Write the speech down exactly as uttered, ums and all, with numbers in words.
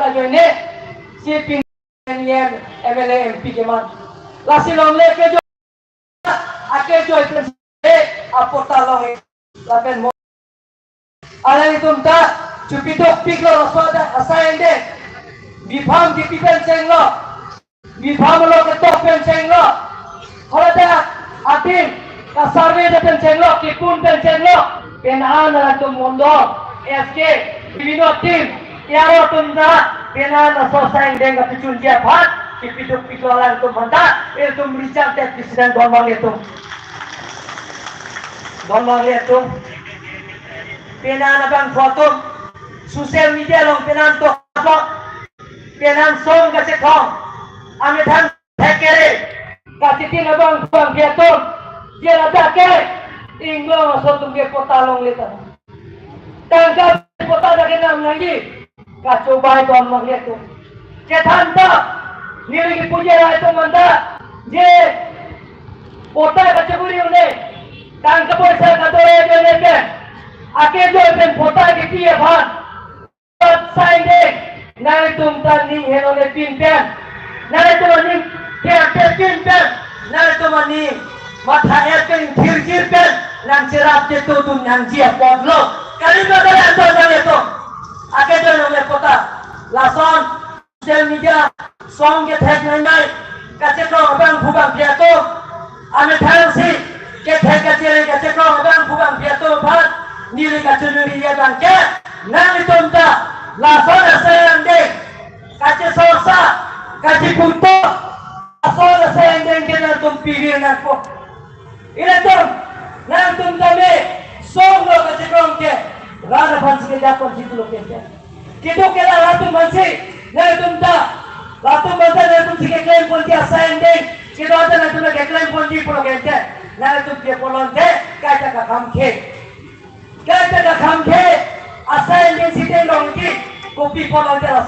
ajoine si pin M L A M P keman. Lasi longle kejoi, akejoi pen si apatta long lapen mo. Alanglitum ta chupiduk piklo laso adak asai angdeng. Bibham kipi pen chenglo. Bibham lo ketok pen chenglo. Haladak adim kasarve pen chenglo, kipun pen chenglo. Penang alanglitum mondol, S K, Binoy team, Iyaro atum ta, penang laso asai angdeng kapachunji aphan, kipiduk piklo alanglitum aphanta, ilitum richang tet president don vanglitum. Don vanglitum. Penang abangphu atum, social media along penang to, penang song kachekhong, amethang thekere, kachitin abangphu abangphi atum, je ladak ke, inglong aso atum ke patta longle ta. Tangka patta dak kenam nangji, kachobai don vanglitum. Chethan ta, neli kipuji ra itum aphanta, je patta kacheburi un-e, tangka poisa kadore un-e pen, akejoi pen patta kipi aphan, asai angdeng, nanglitum ta ning henone pinpen. Nanglitum aning tiang te pinpen. Nanglitum aning matha et pen thirjir pen. Nangcherap te to dun nangji apotlo. Kali ba kali anton nanglitum. Akejoi longle patta. Lason social media song kethek nai nai. Kachekrong abangphu abangphi atum. Amethang si kethek kachere kachekrong abangphu abangphi atum aphan neli kachonuri abang ke, nanglitum ta lason asai angdeng kachesorsa, kacheputo, lason asai angdeng ke nangtum pivir nangpo. Ilitum, nangtum tame song lo kachekrong ke, rat aphan si kejapon si pulo ke. Keduk ke latum aphan si, nangtum ta, latum aphan ta nangtum si keklem ponji asai angdeng, keduk ta nangtum keklem ponji pulo ke, nangtum ke pulote, kaita kakham ke. Kaita kakham ke, asai angdeng si deng dong ji, kopi pulote la